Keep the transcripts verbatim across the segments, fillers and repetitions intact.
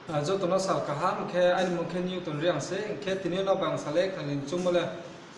Ah, joto no sal kaham, khe aini mung khe Newton Reang se, khe tini yo no bang sa le khna ni choungmo le,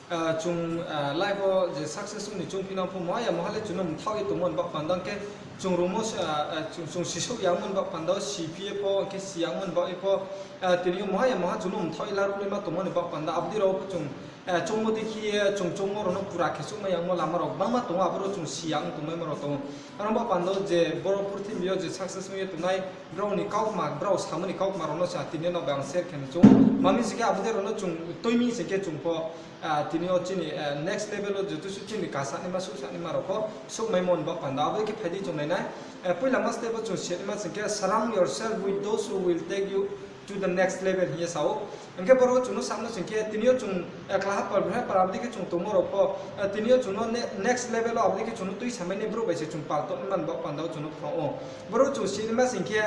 ah, chung, ah, life wo je success ong ni choung phi nang pho, moha ya moha le chung no mthaoh ye tongmo ni baoh panda khe, chung rungmo, ah, ah, chung, chung sisouh yangmo ni baoh panda wo, si phi ye pho, khe si yangmo ni baoh ye pho, ah, tini yo moha ya moha chung no mthaoh ye laruh naima tongmo ni baoh panda, abo dei rao pho chung, ah, choungmo dei khe ye, chung choungmo rao no pura khe souhmai yangmo lama rao gbangma tong ou, aboro chung si ya ong tongmaimo rao tong ou. Aro baoh panda wo je boro purthimbi yo je success ong ye tongnai, brao ni kaukma, brao samo ni kaukma rao no sa tini yo no bai ang share khe ni chung. Mami sing khe abo dei rao no chung tui mi sing khe chung pho, ah, tini yo chini, ah, next level wo joto suh chini kasa naima, suhsa naima rao pho souhmaimo ni baoh panda. Abo khe phai di chung nai nai. Eh, poila ma step wo chung si naima sing khe, surround yourself with those who will take you to the next level hing ye sa ou. Hing khe boro chung no samo sing khe, tini yo chung, eh, klaha pal, brha pal, abo dei khe chung tongmo rao pho, eh, tini yo chung no ne-, next level wo abo dei khe chung no tuisamai ni brouh bai se chung pal tongnaima ni baoh panda wo chung no phrung ou. Boro chung si naima sing khe,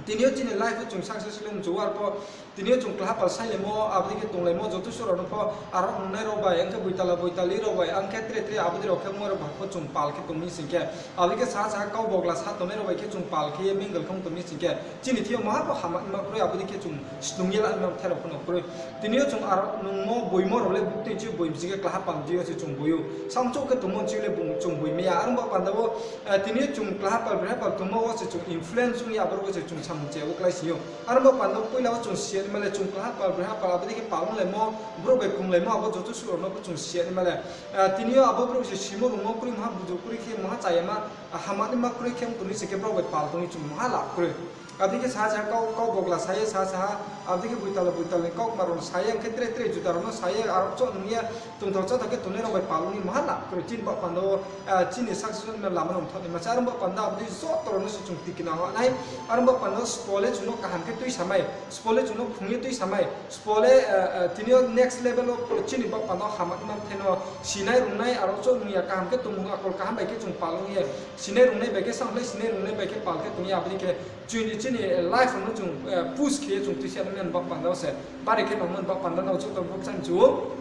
tini yo chini life wo chung success le mchu ar pho, tini yo chung klaha pal sailaimo, abo dei khe tonglaimo, joto suh rao no pho, aro nungnai rao bai, ang khe boitala boitali rao bai, ang khe tre tre abo dei rao khe mo rao bai pho chung pal khe tong mi sing khe, abo dei khe saha saha kau bogla sa tongnai rao bai khe chung pal khe ye mingle khe ong tong mi sing khe, chini thing yo maha pho hama naima kroi, abo dei khe chung snung ye la naima bthai rao pho no kroi. Tini yo chung aro nungmo boimo rao le buktui chi boi mi sing khe klaha pal di yo se chung boi ou. Samchouh khe tongmo chi le bung chung boi mai ya. Aro baoh panda wo, eh, tini yo chung klaha pal, brha pal tongmo wo se chung influence ong ye, aboro wo se chung samung che wo klái sing ou. Aro baoh panda wo poila wo chung si naima le chung klaha pal, brha pal, abo dei khe pal onglaimo, brouh bai krunglaimo, abo joto suh rao no pho chung si naima le. Eh, tini yo abo brouh se simo rungmo kroi, maha buju kroi khe, maha chayama, ah, hama naima kroi khe ong tong mi sing khe brao bai pal tong ye chung maha lap kroi. Abo dei khe saha saha kau, kau bogla sa ye, saha saha, abo dei khe boitala boitala ni kaukma rao no sa ye, ang khe tre tre juda rao no sa ye, aro choh nung ye, tongthao cháthao khe tongnai rao bai pal ong ye maha lap kroi. Chini baoh panda wo, ah, chini success ni lama no mthaoh naima se, aro baoh panda abo dei joto rao no se chung tikna ong nai, aro baoh panda wo spo le chung no kaham khe tuisamai, spo le chung no phrung ye tuisamai, spo le, eh, eh, tini yo next level wo chini baoh panda wo hama naima bthai no sinai rungnai, aro choh nung ya kaham khe tongmung akol kaham bai khe chung pal ong ye, sinai rungnai bai khe, samlai sinai rungnai bai khe pal khe tong ye, abo dei khe chini, chini life rao no chung, eh, push khe ye chung tuisa naima ni baoh panda wo se, bari khe nangmo ni baoh panda no joto pho kchang chu ou.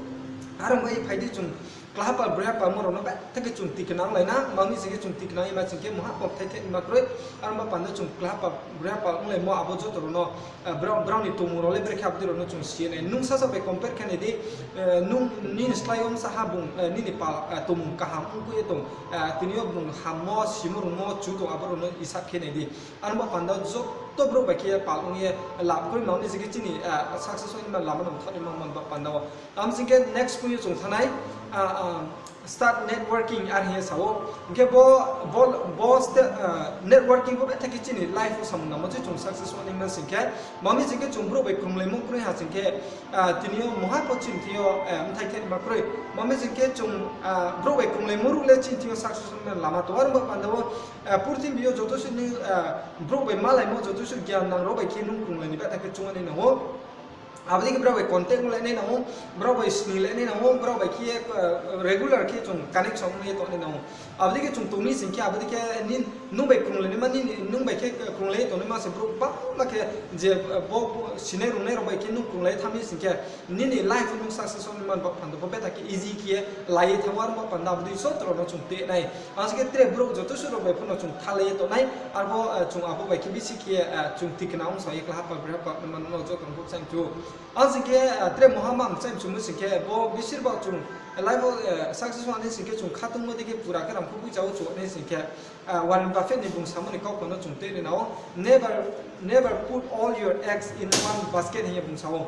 Aro bai phai di chung klaha pal, brha pal mo rao no betha khe chung tikna onglai na, mami sing khe chung tikna ongma sing khe maha pho bthai thai naima kroi. Aro baoh panda chung klaha pal, brha pal onglaimo abo joto rao no, eh, brao, brao ni tongmung rao le brekhe abo dei rao no chung si ye nai. Nung sasaoh bai compare khe nai di, eh, nung nini slái yo bsa ha bung, eh, nini pal, eh, tongmung kaham ongkhui ye tong, eh, tini yo bung hammo, simo rungmo, chu tong abo rao no isap khe nai di. Aro baoh panda wo joto brouh bai khe pal ong ye lap kroi, mami sing khe chini, eh, success ong naima lama no mthaoh naima mo ni baoh panda wo. Abo sing khe next point yo chung thanng nai, ah, ah, start networking are hing ye sa ou. Hing khe bo, bo, bo ste-, ah, networking bo betha khe chini life wo samung nangmo se chung success ong naima sing khe. Mami sing khe chung brouh bai krunglaimo kroi ha sing khe, ah, tini yo maha pho chini thing yo, eh, bthai thai naima kroi. Mami sing khe chung, ah, brouh bai krunglaimo ruh le chini thing yo success ong naima lama tong ou. Aro baoh panda wo, ah, purthimbi yo joto suh ni, ah, brouh bai malaimo joto suh gyan nang rao bai khe nung krunglai ni betha khe chung nai nang ou. Abo dei khe brao bai contact onglai nai nang ou, brao bai sninglai nai nang ou, brao bai khe, eh, regular khe chung connection ong ye tong nai nang ou. Abo dei khe chung tong mi sing khe, abo dei khe nini, nung bai krunglai naima, nini, nung bai khe, eh, krunglai ye tongnaima se brouh bangma khe je, eh, bo, bo sinai rungnai rao bai khe nung krunglai thanng mi sing khe, nini life wo nung success ong naima ni baoh panda pho betha khe easy khe ye lai ye thanng ou, aro baoh panda abo dei joto rao no chung te nai. Ang sing khe tre brouh joto suh rao bai pho no chung thalai ye tong nai, aro bo, eh, chung abo bai khe bisi khe, eh, chung tikna ongsa ye klaha pal, brha pal naima no joto no pho kchang chu ou. Ang sing khe, eh, tre maha ma mchai mchumo sing khe, bo besir bak chung, eh, life wo, eh, success ong nai sing khe chung khatungmo dei khe pura khe rangkho poicha wo chung nai sing khe, eh, Warren Buffett ni bung samo ni kaukma no chung tui nai nang ou, never, never put all your eggs in one basket hing ye bung sa ou.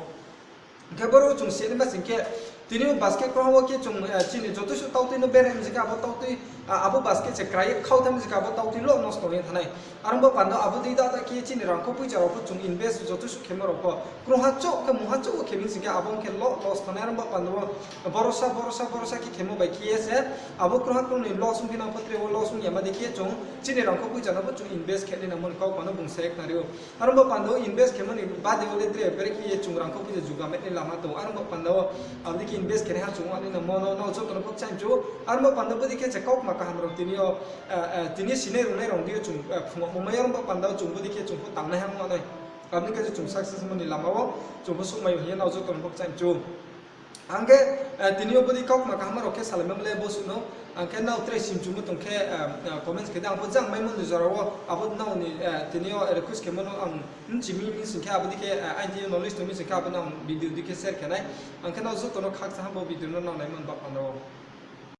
Hing khe boro chung si naima sing khe, tini yo basket kroi wo khe chung, eh, chini joto suh tautui no berai mi sing khe abo tautui, ah, abo basket se krai ye khau thanng mi sing khe abo tautui lo nosto ong ye thanng nai. Aro baoh panda abo dei da da khe chini rangkho poicha rao pho chung invest joto suh khemo rao pho krungha chouh khe mungha chouh wo khe mi sing khe abo ong khe lo loss thanng nai. Aro baoh panda wo borosa, borosa, borosa khe khemo bai khe ye se abo krungha krungnoi loss ong phi nang pho tre wo loss ong yama dei khe chung chini rangkho poicha no pho chung invest khe nai nangmo ni kaukma no bung sa ye khnari ou. Aro baoh panda wo invest khemo ni bade wo le tre brekhe ye chung rangkho poicha juga mai nai lama tong ou. Aro baoh panda wo abo dei khe invest khe nai ha chung ong nai nangmo no, no joto no pho kchang chu ou. Aro baoh panda wo bodei khe se kaukma kaham rao tini yo, eh, eh, tini sinai rungnai rao dei yo chung, eh, phrungmo mai, aro baoh panda wo chung bodei khe chung pho tangnai ha ong nai. Abo ni khe se chung success mo ni lama wo chung pho souhmai ou hing ye no joto no pho kchang chu ou. Ang khe, tini yo bodei kaukma kaham rao khe salaima le bo suh no. Ang khe nrao tre simchumo tong khe, comments khe di, ang bo jang maimo ni jora wo abo nrao ni, tini yo request khemo no ang bchi mi sing khe abo dei khe, aini thing yo knowledge tong mi sing khe abo no ang video dei khe share khe nai. Ang khe nrao joto no khakchang ha bo video no nrao naimo ni baoh panda wo.